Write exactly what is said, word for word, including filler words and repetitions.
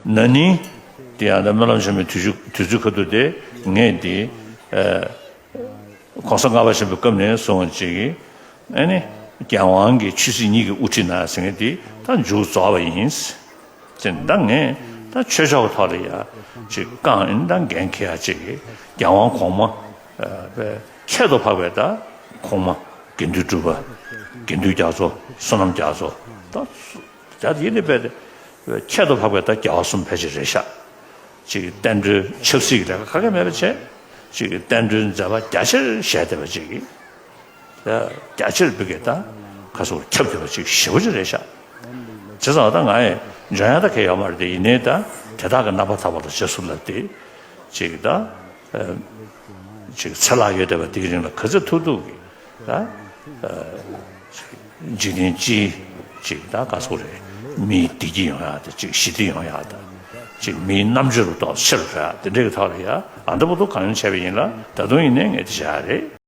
ན་ནིང་དེ་ཡང་ད་སྨོན་ལམ་ཆེན་མོའི་དུས་ཚོད་དུས་ཚོད་ཁ་ཐུག་དེ་ངས་དེ་ཨ་གོང་ས་ལྔ་པ་ཆེན་པོའི་སྐབས་ནས་བཟུང་བ་ཅིག་གིས་ཨ་ནི་རྒྱལ་དབང་གི་ཆོས་སྲིད་གཉིས་ཀྱི་དབུ་ཁྲིད་གནང་ཟེར་མཁན་དེ་ད་མཇུག་རྫོགས་པ་ཡིན། ཅེས་ད་ངས་ད་ཆོས་ཕྱོགས་ཀྱི་ཐོག་ལ་ཡ་ཅིག་བསྐང་ཨིན་ད་འགན་འཁྱེར་ཡ་ཅིག་གི་རྒྱལ་དབང་གོང་མ་ཨ་ཁྱད་དུ་འཕགས་པའི་ད་གོང་མ་དགེ་འདུན་གྲུབ་པ་དགེ་འདུན་རྒྱ་མཚོ་བསོད་ནམས་རྒྱ་མཚོ་ད་ད་ཡིན་ནི་པས་ཁྱད་དུ་འཕགས་པའི་ད་རྒྱལ་བ་གསུམ་ཕལ་ཆེར་རེད་ཤག་ཅིག་གི་བསྟན་འགྲོའི་ཆབ་སྲིད་ཀྱི་ལས་ཀ་ག་གེ་མེད་པ་བྱས་ཅིག་གི་བསྟན་འགྲོའི་མཛད་པ་རྒྱ་ཆེར་བཞེས་བསྡད་པ་ཅིག་གི་ད་རྒྱ་ཆེར་བུ་གས་ད་ཁ་སོར་ཁྱབ་བསྡད་པ་ཅིག་ཞེ་པོ་ཅིག་རེད་ཤག་བྱས་ཙང་ད་ང་ཡི་འཇོན་ཡ་ད་གས་ཡོད་མ་རེད་དེ་ཡིན་ནའི་ད་དེ་དག་གི་རྣམ་པ་ཐར་པ་ལ་རྗེས་སུ་བསླབ་སྟེ་ཅིག་ད་ཅིག་ཚེ་ལྷག་ཡོད་བསྡད་པ་དེ་གི་རིང་ལ་ག་ཚོད་ཐུབ་ཐུབ་གི་ད་འཇིག་རྟེན་སྤྱིའི་ཅིག་ད་ག་སོ་རེད་མིའི་བདེ་སྐྱིད་ཡོང་ཡ་ད་ཅིག་ཞི་བདེ་ཡོང་ཡ་ད་ཅིག་མིའི་རྣམ་དཔྱོད་རུ་ཏོག་ཆེ་རུ་འགྲོ་ཡ་དེ་འདྲའི་གི་ཐོག་ལ་ཡ་ཨ་འདྲ་པོ་འདུག་གང་ཡོང་བྱས་པ་ཡིན་ལ་ད་དུང་ཡིན་ནའི་ངས་དེ་བྱ་ཡ་རེད།